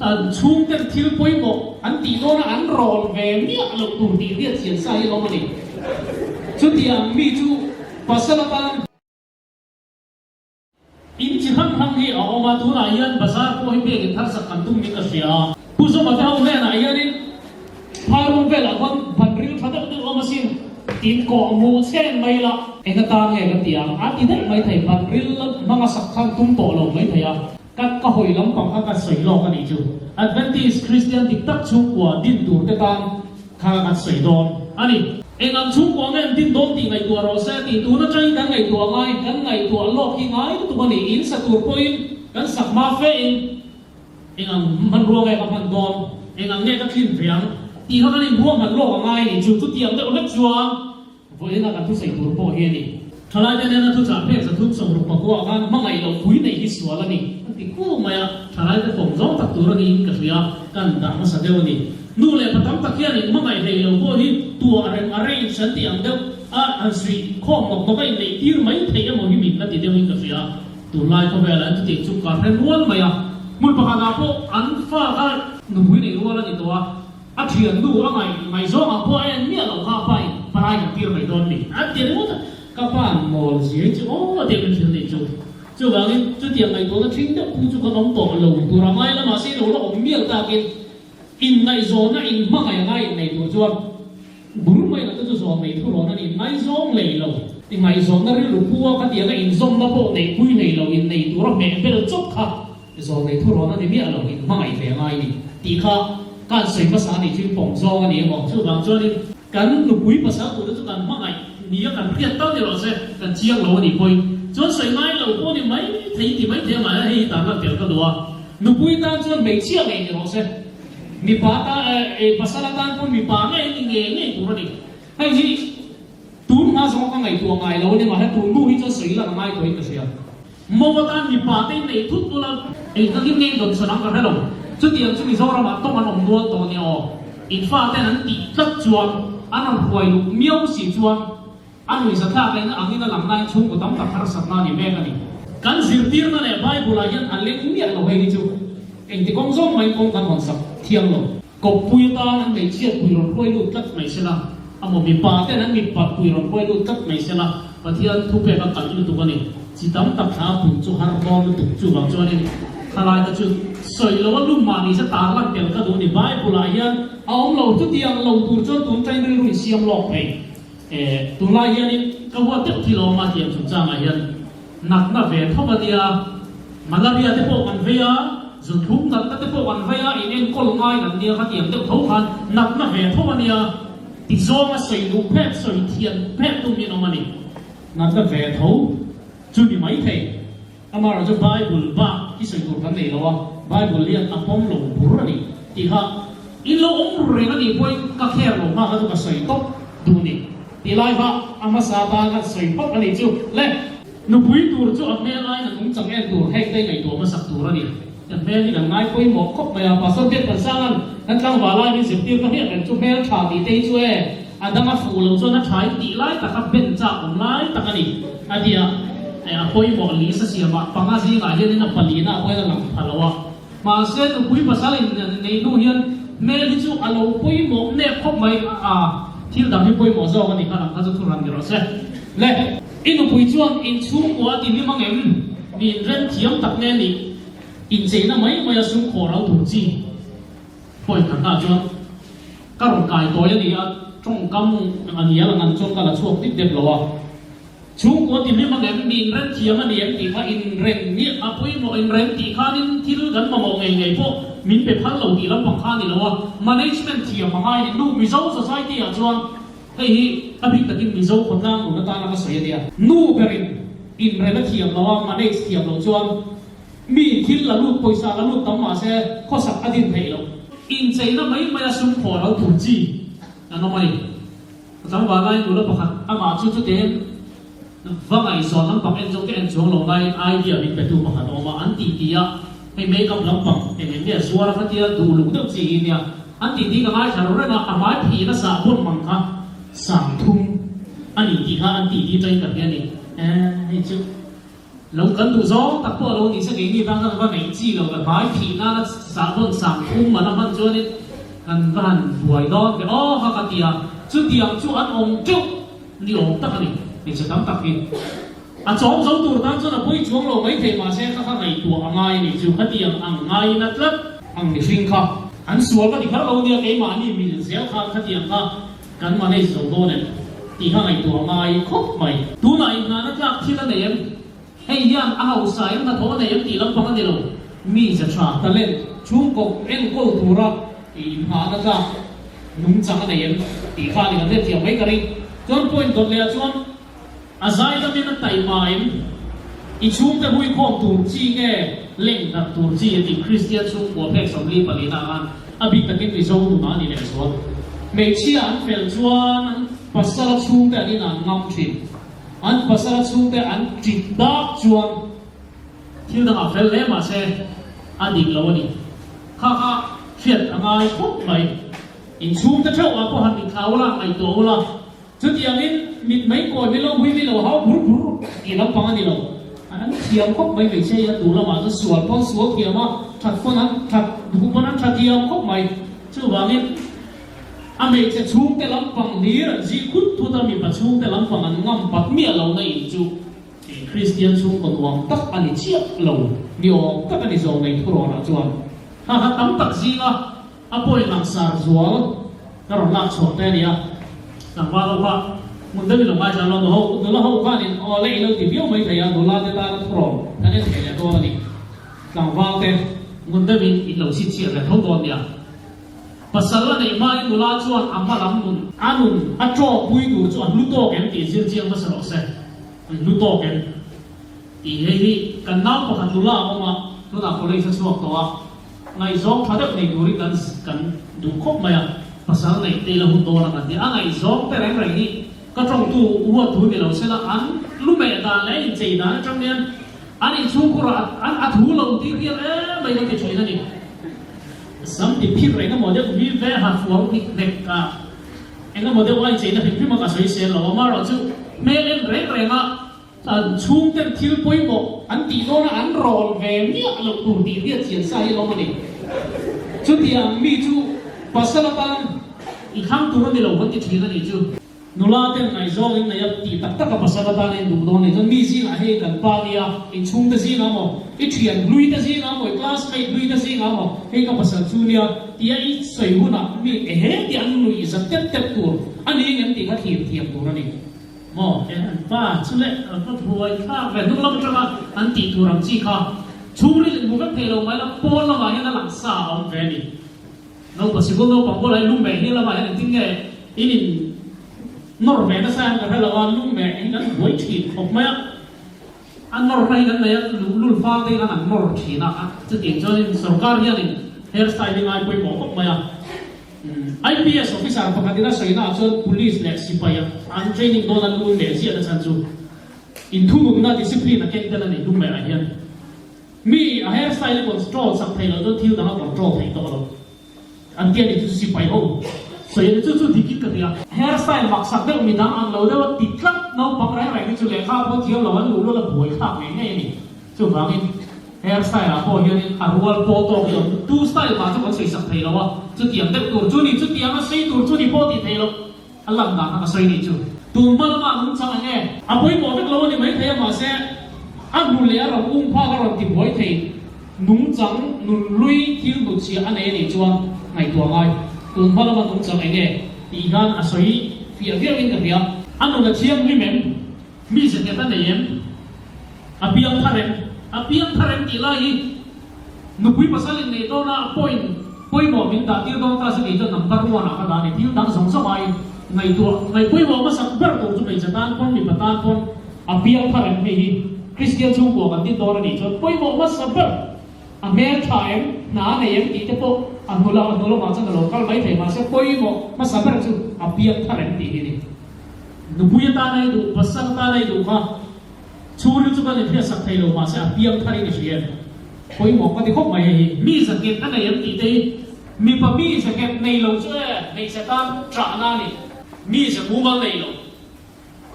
An chhungten thil pawimawh an tih dawna an rawn ve miah loh tur tih hriat chian sa hi a awm a ni. Chutiang mi chu pasal atan in chi hrang hrang hi a awm a, tunah hian bazar pawh hi biak in tharsak kan tum in ka hria a. Pu Zawma te ho hnenah hianin Phairum velah khuan ban ril tha deuh deuh awm asin tiin kawh hmuh chhen mai la. Eng atan nge ka ti ang? A ti daih mai thei, ban ril hmanga sak khan tum tawh lo mai thei a. Ka ka hawi lampang kha ka sawi lawk a nih chu. Adventist Kristian dik tak chhungkua din tur te tan kha kan sawi dawn a ni. Eng ang chhungkua nge an din dawn tih ngaihtuah rawh se tih tun atangin kan ngaihtuah ngai, kan ngaihtuah lawk hi ngai lutuk a ni. In sa tur pawhin kan sak hma fe in eng ang hmanrua nge ka hman dawn, eng ang nge ka thlin ve ang tih kha kan inruahman lawk a ngai a nih chu. Chutiang deuh hlek chuan Vawiina kan thusawi tur pawh hi a ni. Thalaite nena thuchah phek 364 ah khan hmangaih loh pui neih hi sual a ni an ti kur mai a, thalaite pawm zawng tak tur a niin ka hria, kan dah hmasa deuh a ni. Nu leh pa tam tak hian in hmangaih hlei lo pawh hi tuah rem arrange an tih ang deuh a, han suih khawm nawk nawk a inneih tir mai theih emaw hi min la ti deuhin ka hria. Tunlai khawvelah an chutiang chu ka hre nual mai a, hmun pakhatah pawh an fa kha nupui neih rual a ni tawh a, A thiannu a ngaih ngaihzawng ang pawh a en miah loh kha a pa in palai kan tir mai dawn ni a ti ringawt a, ka pa an mawl zia hi chu aw tia min hrilh nih chu. Chuvangin chutiang ngaihtuahna ṭhing deuh phu chu kan awm tawh lo tur a ngai la mahse lo la awm mial takin inngaihzawnna inhmangaih a ngai innei tur chuan bur mai lah te chu zawn nei thurawn a ni ngaizawng lei lo. Ngaihzawnna rilru pu a khatianga inzawmna pawh neihpui hlei lo innei tura hmeh bel chawp kha Zawlnei thurawn a ni miah lo, in hmangaih ve ngai ni tih kha ka han sawi hmasa a nih chu in pawm zawng a ni emaw? Chuvang chuanin kan nupui pasal turte chu kan hmangaih nia kan hriat tal ni rawh se, kan chiang lo a nih pawhin chuan sawi ngai lo pawh ni mai thei ti mai thei a mahse hei hi tan lan tel ka duh a, nupui tan chuan hmeichhia ngei ni rawh se, mipa tan eh pasal atan pawh mipa ngei ni ngei ngei tur a ni. Hei hi tun hma zawnga ka ngaihtuah ngai lo a ni mahse tun hnu hi chuan sawi lan a ngai tawhin ka hria. Mo atan mipa te in nei thut thut a, eng takin nge in dawn sawn ang ka hre lo. Chutiang chu Mizoram ah tawng an awm nual tawh nia aw. In fa ten an tih tlat chuan an rawn hruai luh miau si chuan a nuihza thlak leh na angin a lang nain chhungkaw tam tak harsatna a ni mek a ni. Kan zirtirna leh Bible ah hian a leng miah lo hei hi chu engti kawng zawng maiin kawng kan hawn sak thiang lo. Kawppui atan an hmeichhiat pui rawn hruai lut tlat mai sela, amaw mipa ten an mipat pui rawn hruai lut tlat mai sela, Pathian thupek a kalh lutuk a ni. Chi tam tak thla a pun chu har dawn lutuk chuvang chuanin khalai te chu sawi lo a lum mah ni se tar lan tel ka duh a ni. Bible ah hian a awm lo, chutiang lo tur chuan tun tain rilru in siam lawk thei. Tunlai hianin ka huat deuh thil a awm a tiang chungchangah hian. Natna ve tho a nia, malaria te pawh kan vei a, zunthlum natna te pawh kan vei a, in enkawl ngai kan nia khatiang deuh tho khan natna ve tho a nia ti zawnga sawi duh phet, sawi thiam phet tum in awm a ni. Natna ve tho chu ni mai thei, amaherawh chu Bible bak hi sawi tur kan nei lo a, Bible hian a pawm lo bur a ni tih kha in lo awm reng a nih pawhin ka kher lo hma kha chu ka sawi tawp duh ni. Ti lai kha a hmasa atan kan sawi phawt a nih chu le. Nupui tur chu a hmel aiin a nungchang en tur heng te ngaihtuah hmasak tur a ni. Kan hmel hi kan ngai pawimawh khawp mai a, Pastor Biak Pansanga'n kan tlangval lai min zirtir ka hriat reng chu hmel tha tih te hi chu e, a dang a fuh lo chuan a tha in tih lai taka ben chak awm lai tak a ni a ti a, a pawimawh lisa siamah panga zingah hianin a palina a pawhin a lang pha lo a. Mahse nupui pasal in nei hnu hian hmel hi chu a lo pawimawh nep khawp mai a, thil dang hi pawimawh zawk a ni kha lang kha chu thu ran ni rawh se. Le, i nupui chuan in chhungkua a ti hlim ang em? Mi inrem thiam tak nge nih? Incheina mai mai a sum khawh ral tur chi pawhin khat hna chuan ka rawn kai tawi a ni a, tawngkam a ni a lang ang chuan ka la chhuak dip dep lo a. Chhungkaw ti hlim ang em, mi inrem thiam a ni em tih kha inrem hi a pawimawh, inrem tih khanin thil kan mamawh ngei ngei pawh min pe phal lo tih lampang kha a ni lo a, management thiam a ngai a ni. Nu Mizo society ah chuan hei hi a bik takin Mizo khawtlang nun atana ka sawi a nia. Nu berin inrem a thiam lo a, manage thiam lo chuan mi thil la lut, pawisa la lut tam mahse khawsak a din theih loh. Incheina mai maia sum khawh lo tur chi an awm a ni. Ka tlangval lai nula pakhat amah chu chutiang va ngaihzawn lampang en zawng ka en chuang lo laiin idea min petu pakhat a awm a, an ti ti a, hei make up lampang eng eng nge zuar a khatia duh luk deuh chi hi nia, an ti ti ka ngaithla ru reng a, a hmai phih nasa bun mang kha 3000 a ni tih kha an ti ti tangin ka hria a ni, eh hei chu. Lo kan duh zawng tak pawh a lo ni se keini tan kan va neih chi lo ve hmai phih nana sahbawn sang phum man a hman chuanin kan va han buai dawn ve aw kha ka ti a, chutiang chu an awm teuh ni awm tak a ni hmeichhe tam tak hi. A chawm zo tur tan chuan a pawi chuang lo maithei mahse kha kha ngaihtuah a ngai a nih chu khatiang ang ngaiin a tlat ang mihring kha an sual ka ti kher lo nia keimahni mil zel khan khatiang kha Kan manage zo dawn em tih kha ngaihtuah a ngai khawp mai. Tunah inngahna tlak thil a nei em? Hei hian a hausa em hnathawh a nei em tih lampang a ni lo. Mi ze tha, talent, chhungkaw enkawl tura inngahna tlak nungchang a nei em tih kha a ni kan hriatthiam mai ka ring. Chuan point dawt leh ah chuan a zaidamin a taima em? I chhungte huikhawm tur chi nge leng darh tur chi a tih Kristian chhungkua phek 44 ah khan a bik takin Mizo nunah a ni leh zual. Hmeichhia an fel chuan an pasala chhungte an inah an ngam thin. An pasala chhungte an ṭit dak chuan thil dangah fel hle mahse a dik lo a ni. Kha kha hriat a ngai khawp mai. Inchhungte theuh ah pawh han inthlau ula, ngaihtuah ula. Chutiangin mit mai kawi mi lo hui mi lo hau bur bur tih lampang a ni lo. An thiam khawp mai hmeichhia hi a duh lamah chuan sual pawn sual thiam a, that pawn an that duh pawn an tha thiam khawp mai. Chuvangin a hmeichhe chhungte lampang hlir an zih khut thut a, mipa chhungte lampang an ngam pat miah lo na in chu Kristian chhungkaw nuam tak a ni chiah lo ni awm tak a ni zawng nei thurawnah chuan. Ha ha tam tak zinga. A pawi langsar zual ka rawn lak chhuah te a ni a, tlangval ho kha hmun deuhin lo ngaithla lo, nula ho khanin aw le i lo ti viau mai thei a, nula te tana thurawn kan en thei leh dawn a ni. Tlangval te hmun deuhin in lo chhinchhiah leh tho dawn nia. Pasal a neih hmain nula chuan a hma lam nun, a nun a tawpui tur chu a hlu tawk em tih zir chiang hmasa rawh se, an hlu tawk em tih hei hi kan nau pakhat nula a awm a, tunah college a chhuak tawh a, Ngaihzawng tha deuh nei turin kan kan duh khawp mai a, pasal neih te ila hun dawn a kan ti. A ngaihzawng te reng reng hi ka tawngtu huat thu ni lo sela an lu meh dan leh an inchei dan atang hian an inchhungkhur ah an a thu lo tir hian em mai kan ti thin a ni. Sam ti phir eng emaw deuh vi ve ha fual hnik hnek a eng emaw deuh a incheina hrim hrim a ka sawi sel lo a, amaherawhchu hmel en reng reng a An chhungten thil pawimawh an tih dawna an rawn ve miah loh tur tih hriat chian sa hi a awm a ni. Chutiang mi chu pasal atan i thlang tur a ni lo kan ti thin a nih chu. Nula ten ngaihzawng in nei a tih tak tak a pasal atan in duh dawn a nih chuan mi zingah hei kan pa nia, in chhungte zingah maw, i thian hlui te zingah maw, i classmate hlui te zingah maw hei ka pasal chu nia tia i sawi hunah mi ehe tih an nuih zat tep tep tur a ni ngem tih kha thlir thiam tur a ni. Maw he an pa chu leh an va buai thlak ve hnung lam atanga an tih tur ang chi kha chhungril in hmu vek thei lo mai la pawn lamah hian a lang sa a awm ve a ni. Naupa sikul naupang bulah hian lungmeh hi lamah hian engtin nge in in nawr ve nasa hian ka hre lo a lungmeh hi kan buai thin khawp mai a a nawrna hi kan nei a luhlul fal te hi khan an nawr thin a chutiang chuanin sorkar hianin hair style hi ngai pawimawh khawp mai a. IPS officer pakhatin a sawina ah chuan police leh sipai an training dawn a lu leh ziah na chhan chu inthununna discipline a keng tel a ni lung leh ah hian mi a hair style a control sak thei lo chuan thil dang a control thei tawh lo an ti a ni chu chu sipai ho sawi a ni chu chu dik in ka hria. Hair style mak sak deuh mi dang ang lo deuh a ti tlat naupang reng reng hi chu lehkha pawh thiam lo an luh lual a buai thlak ngei ngei a ni. Chuvangin hair style ah pawh hianin a rual pawl tawk hi awm tu style mah chu kan sawi sak thei lo a, chutiang deuh tur chu ni, chutiang a sei tur chu ni pawh tih theih loh a lan dan kha ka sawi nih chu. Tun hma lamah nungchang eng nge? A pawimawh vek lo a ni maithei a mahse a hnu leh a rawn um phak a rawn ti buai thei nungchang nunhlui thil hnutchhiah a nei a nih chuan ngaihtuah ngai. Tun hma lama nungchang eng nge tih hian a sawi fiah viauin ka hria. A nun a thianghlim em? Mi zahnghet a nei em? A piang thar em? A piang thar em tih lai hi nupui pasal in nei dawn a, a point pawimawh min dah tir dawn ta se kei chuan number one ah ka dah a ni. Thil dang zawng zawng aiin ngaihtuah ngaih pawimawh hmasak ber tur chu hmeichhe tan pawn mipa tan pawn a piang thar em hei hi Kristian chhungkua kan din dawn a nih chuan pawimawh hmasa ber a hmel tha em, hna a nei em tih te pawh a hnu lam a hnu lamah chuan a lo kal mai thei mahse pawimawh hmasa ber chu a piang thar em tih hi a ni. Nupui atan a i duh, pasal atan a i duh kha chhungril chu kan inhriatsak thei lo mahse a piang thar in i hria em? Pawimawh ka ti khawp mai hei hi. Mi zakhet a nei em tih te hi mipa mi zakhet nei lo chu e hmeichhe tan ṭahna a ni. Mi za mumal nei lo.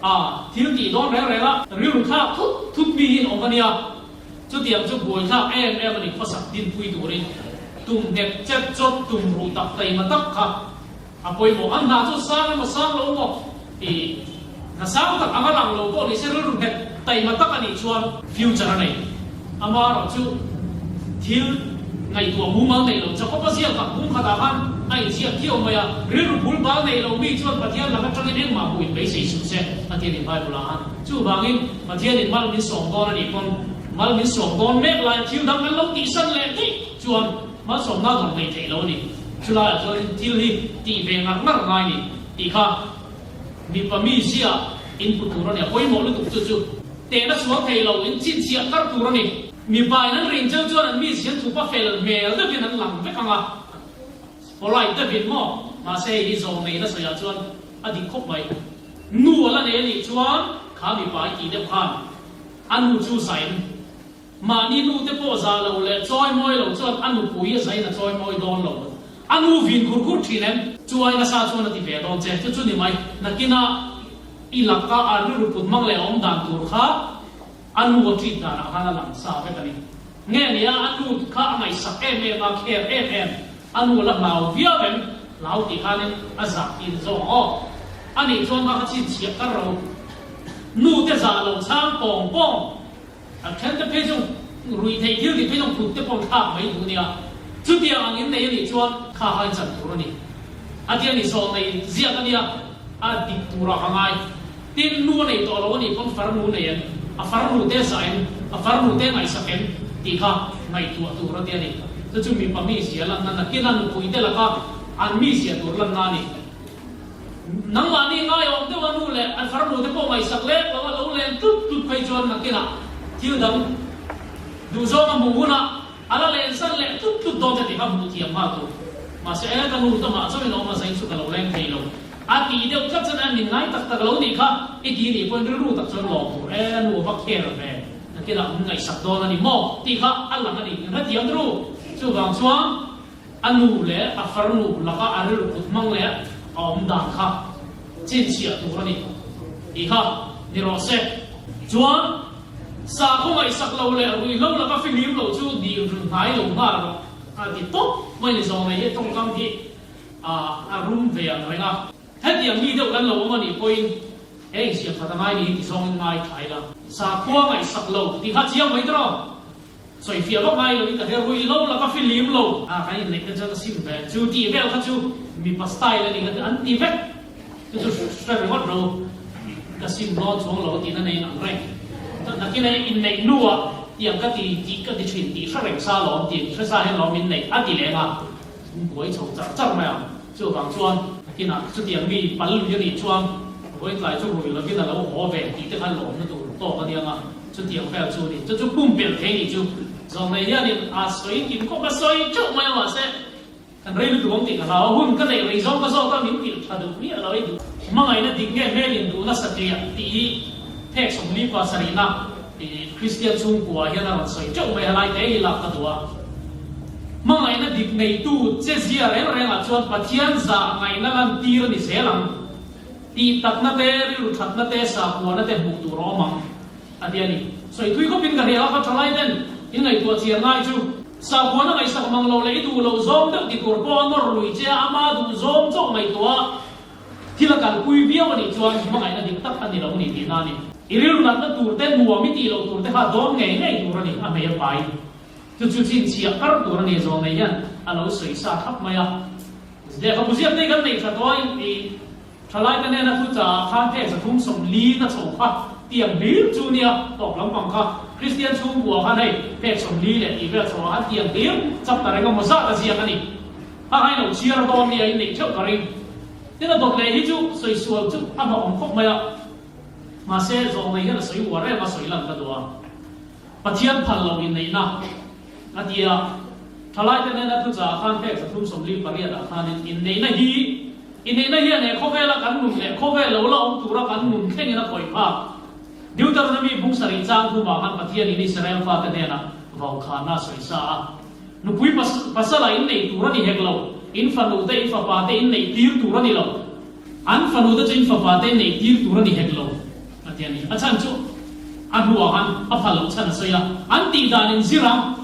A, thil tih dawn reng reng a, rilru thlak thut thut mi hi an awm a nia. Chutiang chu buaithlak em em a ni khawsak dinpui turin tum nghet chet chawt tum ruh tak taima tak kha a pawimawh. An hna chu sang emaw sang lo emaw tih hna sang tak anga lang lo pawh ni se rilru nghet taima tak a nih chuan future a nei. Amaherawhchu thil ngaihtuah mumal neih loh Jakob-a ziak kha bung khatah khan a inziak thiau mai a, rilru bul bal neih loh mi chuan Pathian lak atangin engmah hmuh inbeisei suh se a ti a ni Bible-ah khan. Chuvangin Pathianin mal min sawm dawn a nih pawn mal min sawm dawn mek laia thil dang kan lo tihsan leh daih chuan malsawmna dawr neih theih lo a ni. Chulaiah chuan thil hi tih ve ngar ngar ngai ni tih kha mipa mi zia in hmu tur a ni a, pawimawh lutuk chu chu tehna sual thei lo in chhinchhiah kar tur a ni. Mipa in an rin cheu chuan an mi zian thupa fel hmel deuhin an lang vek ang a, polite deuhin maw? Mahse hei hi zawng neihna sawiah chuan a dik khawp mai. Nu a la nei a nih chuan kha mipa i tih deuh khan a nu chu zain mahni nu te pawh za lo leh chawi mawi lo chuan a nupui a zain a chawi mawi dawn lo. A nu vin khur khur thin em? Chu ai nasa chuan a ti ve dawn che. Chu chu ni mai. Nakinah i laka a rilru put mang leh awm dan tur kha a nu a treat danah khan a lang sa vek a ni. Nge nia a nu kha a ngaihsak em em a, care em em. A nu la hlau viau em? Hlau tih khanin a zah tih ni zawk ang aw. A nih chuan kha kha chhinchhiah kar ro. Nu te zah lo chhang pawng pawng. A then te phei chu ruih theih thil tih phei chuan kut te pawh thlak mai duh nia. Chutiang ang in nei a nih chuan kha kha in chan tur a ni. A tia ni sawn nei ziak a nia, a dik turah ka ngai. Tin, nu a nei tawh lo a nih pawn farnu nei em? A farnu te zah em? A farnu te ngaihsak em? Tih kha ngaihtuah tur a ti a ni. Chu chu mipa mizia lanna nakina nupui te laka an mizia tur lanna a ni. Nangmahni ngaiawm deuh a nu leh a farnu te pawh ngaihsak lek lo a lo len tlut tlut phei chuan nakinah thil dang duhzawng a hmuh hunah A la len san leh tlut tlut dawn che tih kha hmuh thiam nghal tur. Mahse, e, ka nu tamah chauhin a awm a, zain chu ka lo leng thei lo. A tih deuh tlat chuan, e, min ngai tak tak lo nih kha, i ti nih pawhin rilru tak chuan lawm tur, e, a nu a va kher ve, nakinah min ngaihsak dawn a ni maw? tih kha a lang a ni. Min hrethiam ru. Chuvang chuan a nu leh a farnu laka a rilru kut hmang leh a awm dan kha chinchhiah tur a ni tih kha ni rawh se. Chuan. Sakhaw ngaihsak lo leh ruihhlo laka fihlim lo chu dil rin hnai lo nghal rawh a ti tawp mai ni zawng nei hi tawngkam hi a rum ve ang reng a. Hetiang mi deuh kan lo awm a nih pawhin he insiam that a ngai ni hi ti zawngin ngai tha ila. Sakhua ngaihsak lo tih kha chiang mai tawh. Sawifiah vak ngai loin ka hre ruihhlo laka fihlim lo. A kan inneih te chuan a sim ve chu tih vel kha chu mipa style a ni ka ti an ti vek. Chu chu hre ringawt ro ka sim dawn chuang lo tihna nei ang reng. Nakin a inneih hnuah tiang ka ti tih ka ti thin tih hre reng sa lawm tih hre sa hian lawm inneih a ti leng a, in buai chho char char mai ang. Chuvang chuan nakinah chutiang mi pal lui a nih chuan vawitlai chu rui lovin a lo haw ve tih te kha lawmna tur tawk a niang a, chutiang vel chu a ni. Chu chu pumpelh thei nih chu zawng nei hianin a sawi kim khawp a sawi teuh mai a mahse, Kan rei lutuk awm tih ka hlau a, hun ka neih rei zawng ka zawk a, min pilh tha duh miah lo i duh. Hmangaihna dik nge hmel in duhna satliah tih hi phek 40 pa sarihna i Kristian chhungkua hian a rawn sawi teuh mai a, lai te hi lak ka duh a. Hmangaihna dik neitu che zia reng rengah chuan Pathian zah ngaihna lantir a ni zel ang. Tih takna te, rilru thatna te, sakuana te hmuh tur a awm ang. A ti a ni. Sawi thui khawpin ka hria a, ka thalai ten in ngaihtuah chian ngai chu. Sabuan a ngaihsak mang lo leh i duh loh zawng deuh ti tur pawh a nawr lui che a, ama duh zawng chauh ngaihtuah a thil a kalpui viau a nih chuan hmangaihna dik tak a ni lo ni tihna a ni. I rilru natna tur te, nuam i tih loh tur te kha dawn ngei ngei tur a ni, a hmei a pai. Chu chu chhinchhiah kar tur a ni zawng nei hian a lo sawi sa thlap mai a. Lehkhabu ziak te hi kan neih tha tawh a, i. Thalaite nena thu chaah khan phek 340 na chho kha tiang hlir chu nia tawp lampang kha Kristian chhungkua khan hei phek 40 leh tih vel chho ah khan tiang hlir chapter eng emaw zat a ziak a ni. A hai lo chhiar dawn nia in neih theuh ka ring. Tin a dawt leh hi chu sawi sual chu a hlawhawm khawp mai a. Mahse zawng nei hian a sawi uar em a sawi lan ka duh a. Pathian phal lo inneihna a ti a. Thalaite nena thu chaah khan phek 348 ah khanin inneihna hi Inneihna hian he khawvela kan nun leh khawvel lo la awm tura kan nun thlengin a khawih phak. Deuteronomy bung sarih chang thumah khan Pathianin Israel fate hnenah vaukhana a sawi sa a. Nupui pasala inneih tur a ni hek lo, in fanu te in fapa te inneih tir tur a ni lo. An fanu te chu in fapa te inneih tir tur a ni hek lo. ti a ni. A chhan chu a hnuah khan a phal loh chhan a sawi a, an tih dan in zir ang,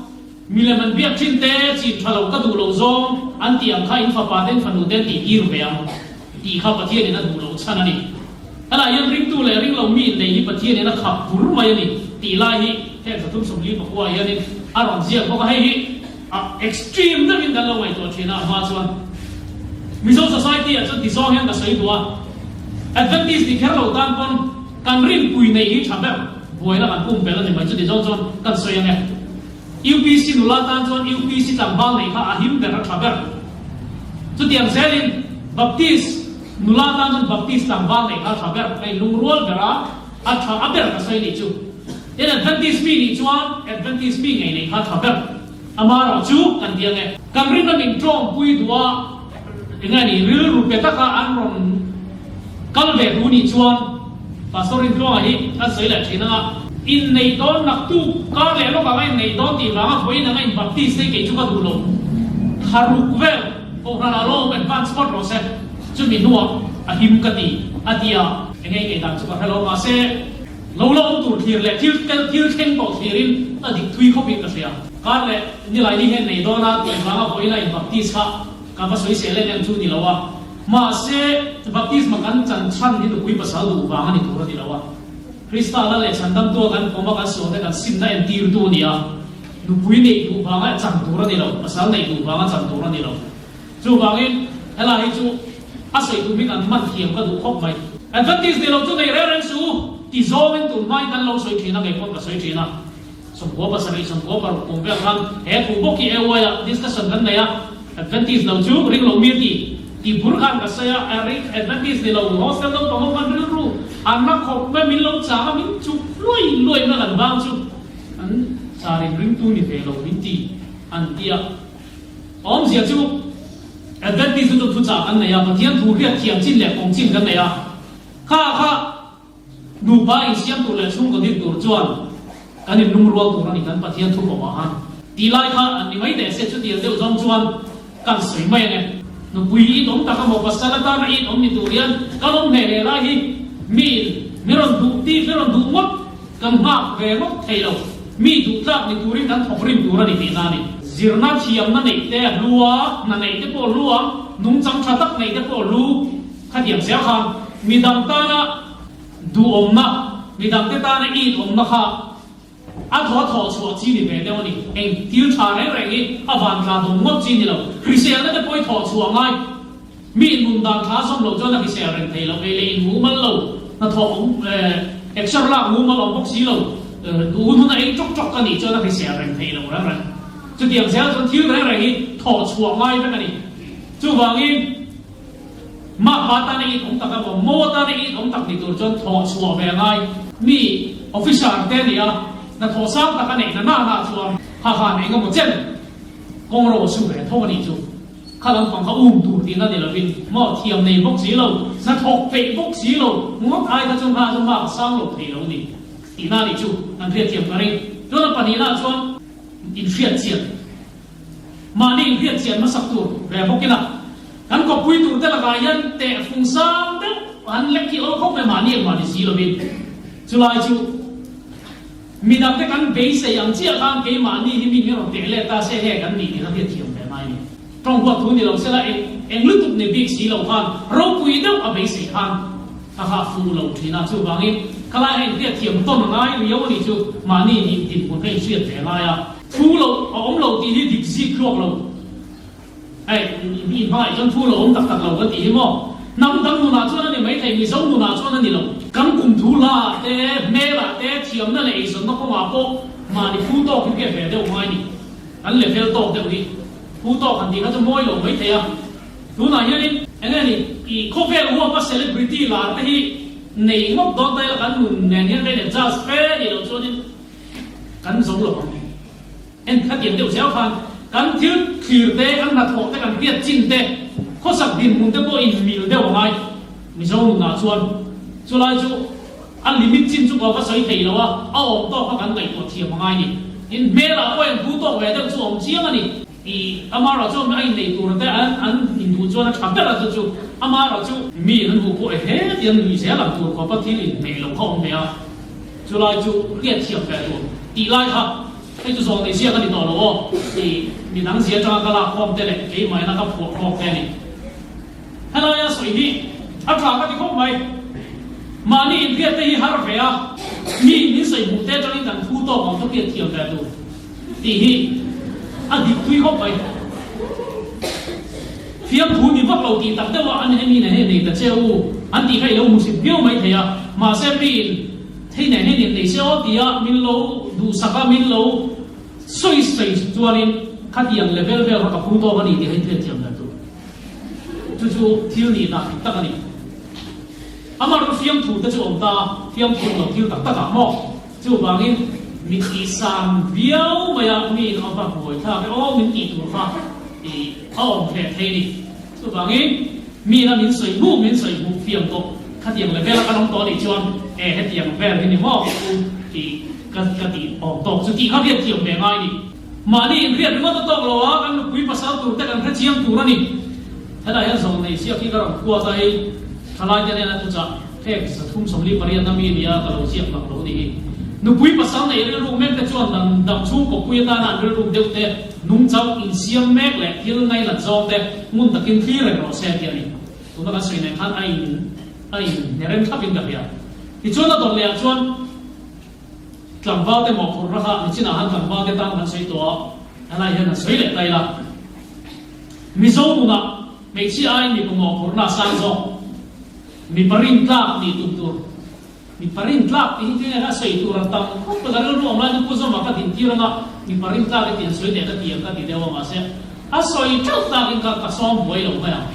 milem an biak thin te, chin tha lo ka duh loh zawng an tih ang kha in fapa te in fanu te an tih tir ve ang tih kha Pathian in a duh loh chhan a ni. Helaiah hian ringtu leh ringlo mi innei hi Pathian in a khap bur mai a ni tih lai hi heng 349 ah hianin a rawn ziak bawk a, hei hi a extreme deuhin kan lo ngaihtuah thin a, a hma chuan Mizo society ah chuan ti zawng hian ka sawi duh a, Adventist ni kher lo tan pawn kan rinpui neih hi tha ber, buaina kan pumpelh a ni mai, chuti zawng chuan kan sawi ange. UPC nula tan chuan UPC tlangval neih kha a him ber a tha ber. Chutiang zelin Baptist nula tan chuan Baptist tlangval neih kha a tha ber, hei lungrual ber a a tha a ber ka sawi nih chu. Tin Adventist mi nih chuan Adventist mi ngei neih kha a tha ber. Amaherawh chu kan ti ange. Kan rinna min tawngpui duh a enge ni rilru pe taka an rawn kal ve duh nih chuan Pastor Rintluanga hi an sawi leh thin anga inneih dawn naktuk kar leh lawk anga inneih dawn tih vanga vawiin anga in baptist te kei chu ka duh lo tharuk vel kohhran ah lo awm advance phawt rawh se chumi hnuah a him ka ti a ti a enge i ngaihdan chu ka hre lo mahse Lo la awm tur thlir leh thil tel thil thleng tawh thlirin a dik thui khawpin ka hria. Kar leh nilai ni hian nei dawn a tih vanga vawiin a in baptist kha ka va sawi sel em em chu ni lo a. Mahse, baptisma kan chan chhan hi nupui pasal duh vang a ni tur a ni lo a. Krista la leh chhandamtua kan pawm a kan sual te kan simna entirtu a ni a. Nupui neih duh vanga chan tur a ni lo, pasal neih duh vanga chan tur a ni lo. Chuvangin, helai hi chu a sawi tum hi kan man thiam ka duh khawp mai. Adventist ni lo chu nei reng reng suh u, ti zawngin tun hmain kan lo sawi thin a, kei pawh ka sawi thin a. 97, 96 kum vel khan he thu bawk hi AY ah discussion kan nei a, Adventist lo chu ring lo mi a ti tih bur khan ka sawi a, Adventist ni lo hostel naupang ho khan rilru an la khawp mai, min lo chang a, min chuk luai luai na kan vang chu an charin ringtu ni ve lo min ti an ti a. Awmzia chu Adventist chu thuchah kan nei a, Pathian thu hriat thiam chin leh kawng chin kan nei a. Kha kha nupa insiam tur leh chhungkaw din tur chuan kan inlungrual tur a ni kan Pathian thu pawh ah han tih lai kha an ni mai teh se chutiang deuh zawng chuan kan sawi mai ange. Nupui i awm tak amaw pasal atana i awm ni tur hian kan awm hle hle lai hi miin mi rawn duh tih mi rawn duh ngawt Kan nghak ve ngawt thei lo. Mi duhtlak ni turin kan thawk rim tur a ni tihna a ni. Zirna thiamna neih te a hlu a, hna neih te pawh a hlu ang, nungchang tha tak neih te pawh a hlu. Khatiang zel khan midang tana duhawmna, midangte tana inawmna kha a thaw a thawh chhuah chi ni ve deuh a ni. Eng thil tha reng reng hi a van tla dawm ngawt chi ni lo. Hriselna te pawh i thawh chhuah ngai. Mi inhmun dan thla zawm loh chuan a hrisel reng thei lo ve le, in mumal lo, hnathawh awm exer lak mumal awm bawk si lo, duh hun hun a ei tawk tawk ka nih chuan a hrisel reng thei lo reng reng. Chutiang zel chuan thil reng reng hi thawh chhuah ngai vek a ni. Chuvangin makpa tana in awm tak emaw mo tana in awm tak ni tur chuan thawh chhuah ve a ngai. Mi officer te a ni a, hnathawh sang tak a neih na na na chuan ha ha eng emaw chen kawng ro a su ve tho a nih chu. Kha lampang kha um tur tihna ni lovin maw thiam nei bawk si lo, hnathawk peih bawk si lo, ngawt ai kha chuan kha chu hma ka sang lo thei lo ni tihna nih chu an hriatthiam ka ring. Chuan a pahnihna chuan inhriat chian, mahni inhriat chian hmasak tur ve bawk ila kan kawppui tur te lakah hian tehfung sang deuh an lek hi awl khawp mai mahni engmah ni si lovin chulai chu Midangte kan beisei ang chiah khan keimahni hi mi min rawn teh let ta se nge kan nih tih kha hriatthiam ve ngai ni. Tawng huat thu ni lo sela eng eng lutuk ni bik si lo khan ropui deuh a beisei khan a ha fuh lo thin a, chuvangin khalai a inhriatthiam tawn ngai riau a nih chu mahni nih dinhmun kha inhriat ve ngai a. Thu lo a awm lo tih hi dik zik thluak lo. Hei, mi hmangaih chuan thu lo awm tak tak lo kan tih hi maw? Hnam dang nunah chuan a ni maithei, Mizo nunah chuan a ni lo. Kan kum thu hlaah te, hmelah te, thiamna leh eizawnna kawngah pawh mahni phu tawk hi hriat ve deuh ngai ni. Kan level tawk deuh hi phu tawk han tih kha chu mawi lo maithei a. Tunah hianin eng nge ni, i khawvel huapa celebrity lar te hi nei ngawt dawn ta ila kan nun nen hian kan in adjust fe nih loh chuanin kan zo lo ang. En khatiang deuh zel khan kan thil thlir te, kan hnathawh te, kan hriat chin te, khawsak dinhmun te pawh inmil deuh a ngai. Mizo nunah chuan chulai chu a limit chin chu ka va sawi thei lo a, a awm tawk kha kan ngaihtuah thiam a ngai ni. Tin, hmelah pawh engphu tawk ve deuh chu a awm chiang a ni. I Amara chuan a innei tur te an induh chuan a tha ber a chu chu amaherawh chu mi an hmuh pawh ehe tih an nuih zel ang tur khawpa thil inhmeh lo kha awm ve a, chulai chu riat thiam ve tur tih lai kha hei chu zawng nei ziak a ni tawh lo aw tih midang zia atanga ka lak khawm te leh keimah ina ka phuah rawk te a ni. Helaia sawi hi a tha ka ti khawp mai. Mahni inhriat te hi har ve a, mi min sawi hmuh te atangin kan phu tawk ang ka hriat thiam ve tur tih hi a dik thui khawp mai. Fiamthu ni vak lo tih tak deuh a an hemi nen hei nei ta che u an tih kha i lo hmusit viau mai thei a, mahse miin thei nen hian in nei se aw tia min lo duhsak a, min lo sawi sawi chuanin khatiang level vel kha ka phu tawk a ni tih kha in hriat thiam ve tur. Chu chu thil nih dah dik tak a ni. Amah rawh fiamthu te chu awm ta, fiamthu awm lo thil tak tak ah maw? Chuvangin mi tih san viau mai a, mi in a va buai thlak e aw min tih tur kha ih a awm hle thei a ni. Chuvangin mi in a min sawi hmuh min sawi hmuh fiam tawh khatiang level a kan awm tawh a nih chuan e hetiang vel hi ni maw tih ka ka tih awm tawk chu tih kha hriat thiam ve ngai a ni. Mahni inhriat ringawt a tawk lo a, kan nupui pasal tur te kan hre chiang tur a ni. Helai hian zawng nei ziak hi ka rawn khuat a, hei thalai te hnena thuchah phek 348 a mi nia ka lo ziak mak lo ni hi. Nupui pasal nei rilruk mek te chuan dan dam chhung kawppui atana an rilruk deuh te, nungchang insiam mek leh thil ngainat zawng te ngun takin thlir reng rawh se tih a ni. Tuna kan sawi nen khan a in a inhnerem thlapin ka hria. Tichuan a dawt leh ah chuan. Tlangval te mawhphurhna kha nichinah han tlangval te tan kan sawi tawh a, helai hian han sawi leh ta ila. Mizo nunah hmeichhia aiin mipa mawhphurhna a sang zawk. Mipa rintlak nih tum tur. Mipa rintlak tih hi tinge a sawi tur an tam khawp a, ka rilru awm laiin Pu Zawma ka dintir anga mipa rintlak i tih han sawi leh ka ti ang ka ti deuh a mahse a sawi teuh takin ka ka sawm buai lo mai ang.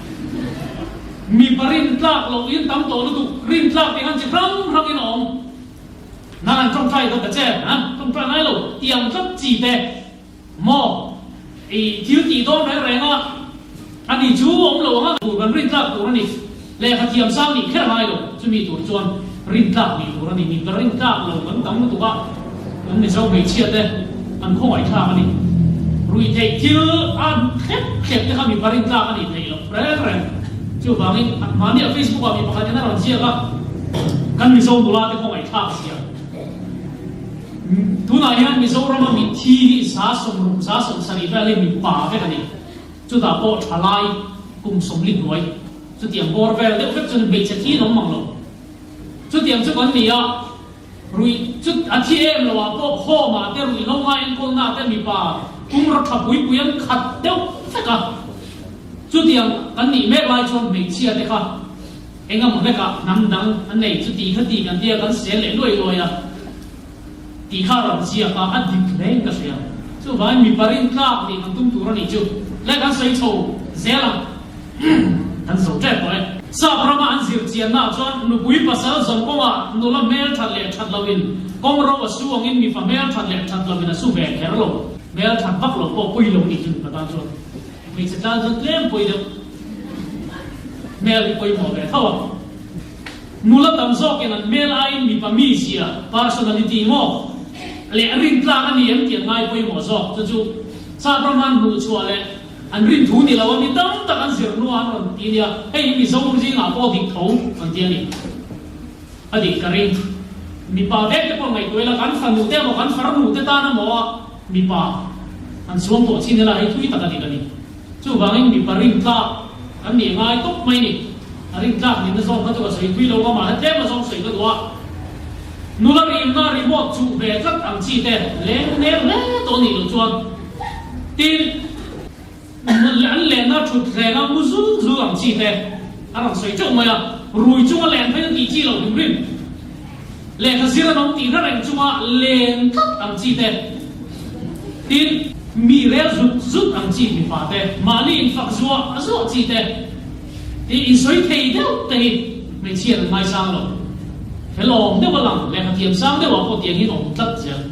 Mipa rintlak loh in tam tawh lutuk, rintlak tih han chi hrang hrangin a awm. Nang an tawngtai dawt ta che, ha? Tawngtai ngai lo, tiang tlat chi te maw i thil tih dawn reng reng a, a ni chu awm lo ang a, tur kan rin tlak tur a ni, lehkha thiam sang nih kher ngai lo, chumi tur chuan rin tlak nih tur a ni, mi ka rin tlak lo kan tam lutuk a, kan Mizo hmeichhia te an khawngaih thlak a ni, ruihtheih thil a thlep thlep te kha mi pa rin tlak a nih theih loh reng reng, chuvangin mahni a Facebook ah mi pakhat in a rawn ziak a. Kan Mizo nula te khawngaih thlak zia. Tunah hian Mizorama mitthi hi 60 70 vel hi mipa vek a ni. Chutah pawh thalai kum 40 hnuai chutiang bawr vel deuh vek chuan hmeichhe thi an awm mang lo. Chutiang chu kan ni a, ruih chu a thi em lo ah pawh home ah te ruihhlo ngai enkawlna ah te mipa kum rawt tha pui pui an khat deuh vek a. Chutiang kan nih mek lai chuan hmeichhia te kha Eng emaw hlekah hnam dang an nei chu tih kha tih kan tia kan sel leh luai luai a, tih kha a rawn ziak a, a dik hle in ka hria. Chuvangin mipa rintlak nih kan tum tur a nih chu le kan sawi chho zel ang, kan zo tep tawh e. Sap rama an zir chiannaah chuan nupui pasal zawng kawngah nula hmel that leh that loin kawng ro a su angin mipa hmel that leh that loin a su ve kher lo. Hmel that vak lo pawh pui lo nih chu mipa tan chuan. Hmeichhe tan chuan tlem pawi deuh hmel hi pawimawh ve tho a. Nula tam zawkin an hmel aiin mipa mizia, personality, maw leh rintlak a ni em tih an ngai pawimawh zawk. Chu chu Sap rama an hmuhchhuah leh an rinthu ni lo a, mi tam tak an zir hnua an rawn ti nia, hei hi Mizo zingah pawh dik tho an ti a ni. A dik ka ring. Mipa vek te pawh ngaihtuah ila kan fanu te emaw kan farnu te tan emaw a mipa an suam tawh chin ila hei thui tak a dik a ni. Chuvangin mipa rintlak kan nih ngai tawp mai ni. A rintlak nihna zawng kha chu ka sawi thui lo a mahse tlem a zawng sawi ka duh a. Nula rimna remote chuh ve tlat ang chi te leng ner hle tawh nih loh chuan tin An lenna thut hrenga mu zul zul ang chi te a rawn sawi teuh mai a, rui chunga len phei chu tih chi loh hrim hrim. Lehkha zir an awm tih hre reng chunga len tlat ang chi te, tin, mi rel zut zut ang chi mipa te, mahni infak zuah zuah chi te, tih insawi thei deuh te hi hmeichhia an ngaisang lo. Fel awm deuh a lang, lehkha thiam sang deuhah pawh tiang hian awm tlat zel.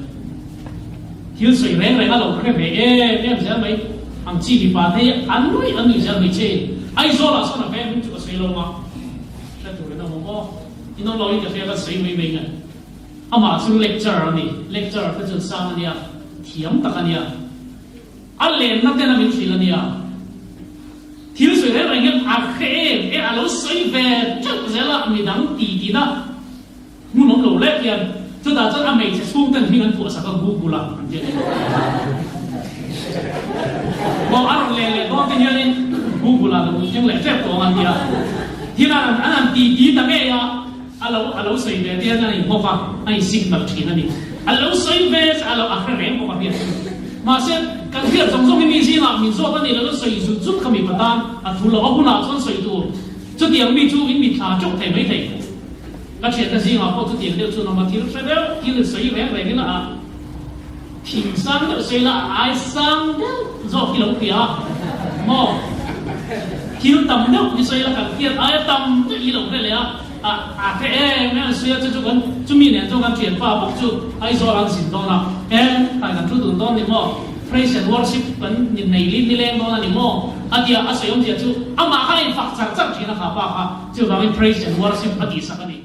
Thil sawi reng reng a lo hre ve em em zel mai ang chi mipa te hi an nuih an nuih zel mai che in Aizawl ah sawn a ve hming chu ka sawi lo ma hre tur in a awm aw in awm lo in ka hria ka sawi mai mai nge amah chu lecturer a ni lecturer te chuan sang a nia thiam tak a nia a lenna ten a min hrilh a nia thil sawi reng reng hian. a hre em e a lo sawi ve teuh zel a, midang ti tina hmun awm lo lek hian chutah chuan a hmeichhe chhung ten hming an phuahsak a Google a an ti a ni. Maw a rawn leh leh dawn te hianin Google ah lo thleng leh tep tawh ang an ti a, thil an an han ti ti ta ngei a. A lo a lo sawi ve te hian a inhawk a, a in signal thin a ni. A lo sawi ve che a lo a hre reng bawk a hriat chu. Mahse, kan hriat zawng zawng hi mi zingah min zawt a ni lo, sawi zut zut kha mipa tan a thu lo. A hunah chuan sawi tur chutiang mi chu in mitthla teuh thei mai thei. Ka thiante zingah pawh chutiang deuh chu an awm a, thil hre deuh, thil sawi reng rengin a thing sang deuh sawi la a ai sang deuh zawk hi lo hria a maw? Thil tam deuh hi sawi la kan hriat aia tam deuh hi lo hre leh a. A a hre em em sia chu chu kan chumi nen chuan kan thianpa bawk chu Aizawl an zin dawn a, e khai kan thu dun dawn ni maw, praise and worship kan nei li nileng dawn a ni maw a tia a sawi awmzia chu amah kha a infak char char thin a kha pa kha chuvangin praise and worship a tihsak a ni.